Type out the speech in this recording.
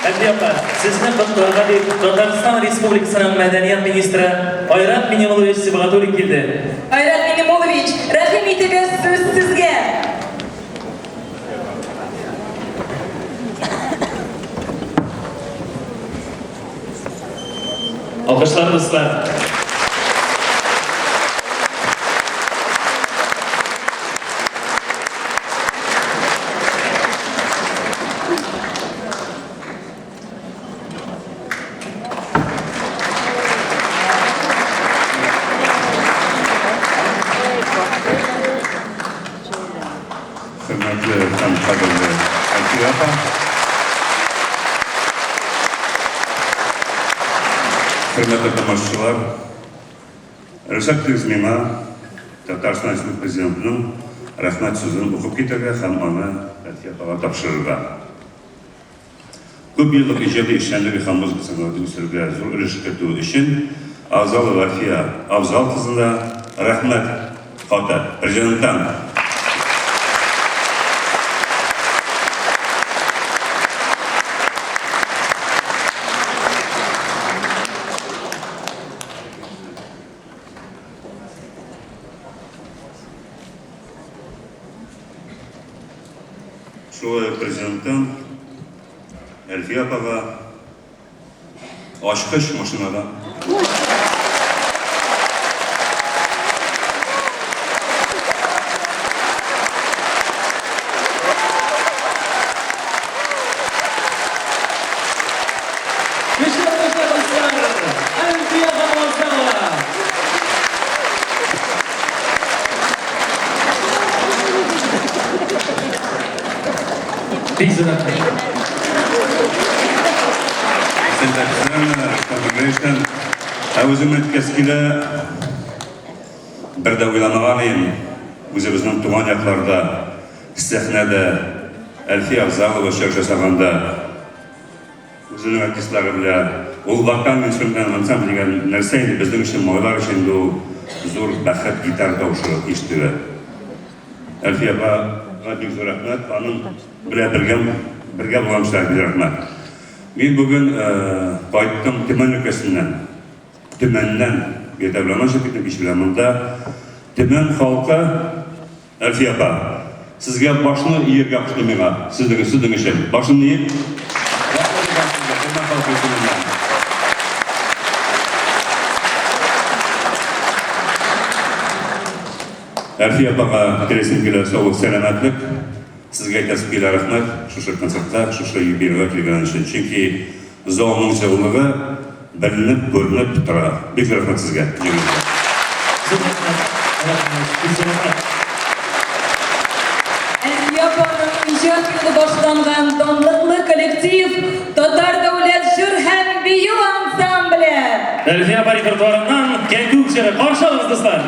Әлфия апа, сезне котларга дип Татарстан Республикасының мәдәният министры Айрат Минемуллович Сибгатуллин килде. Айрат Минемуллович, рәхим итегез, сүз сезгә. Алкышлар, дуслар. Хөрмәтле һәм кадерле Әлфия апа. Хөрмәтле тамашачылар, рөхсәт итегез миңа Татарстан Республикасы Президентының рәхмәт сүзен укып китәргә һәм аны Әлфия апага тапшырырга. Күп еллык иҗади эшчәнлеге һәм музыка сәнгатен үстерүгә зур өлеш кертүе өчен Авзалова Әлфия Авзал кызына рәхмәт хаты Президенттан. Шулай ук Президенттан Әлфия апага ачкыч машинадан. Көчле алкышлар, дуслар! Әлфия Габбасова! Бик зур рәхмәт. Congratulations. Ә үзем әйткәс килә, бер дә уйламаган идем, үзебезнең туган якларда, сәхнәдә Әлфия Авзалова чыгыш ясаганда, Үзенең артистлары белән. Ул вокаль инструменталь ансамбль дигән нәрсә инде безнең өчен, малайлар өчен инде ул зур бәхет, гитара тавышы ишетүе. Әлфия апага бик зур рәхмәт, аның белән бергә бергә булган кешеләргә бик рәхмәт. Мин бүген кайттым Төмән өлкәсеннән. Төмәннән иртә белән чыгып киттем, кич белән монда. Төмән халкы Әлфия апа, сезгә башны иергә кушты миңа, сезнең, сезнең өчен. Башымны иеп, рәхмәт әйтәм сезгә, Төмән халкы исеменнән. Әлфия апага теләсем килә саулык, сәламәтлек. Сезгә әйтәсем килә рәхмәт шушы концертка, шушы юбилейга килгән өчен. Чөнки залның җылылыгы беленеп, күренеп тора. Бик зур рәхмәт сезгә, җиңүегезгә. Зур рәхмәт, рәхмәт, бик зур рәхмәт. Әлфия апаның иҗат юлы башланган данлыклы коллектив, Татар дәүләт җыр һәм бию ансамбле! Әлфия апа репертуарыннан Кәкүк җыры. Каршы алыгыз, дуслар!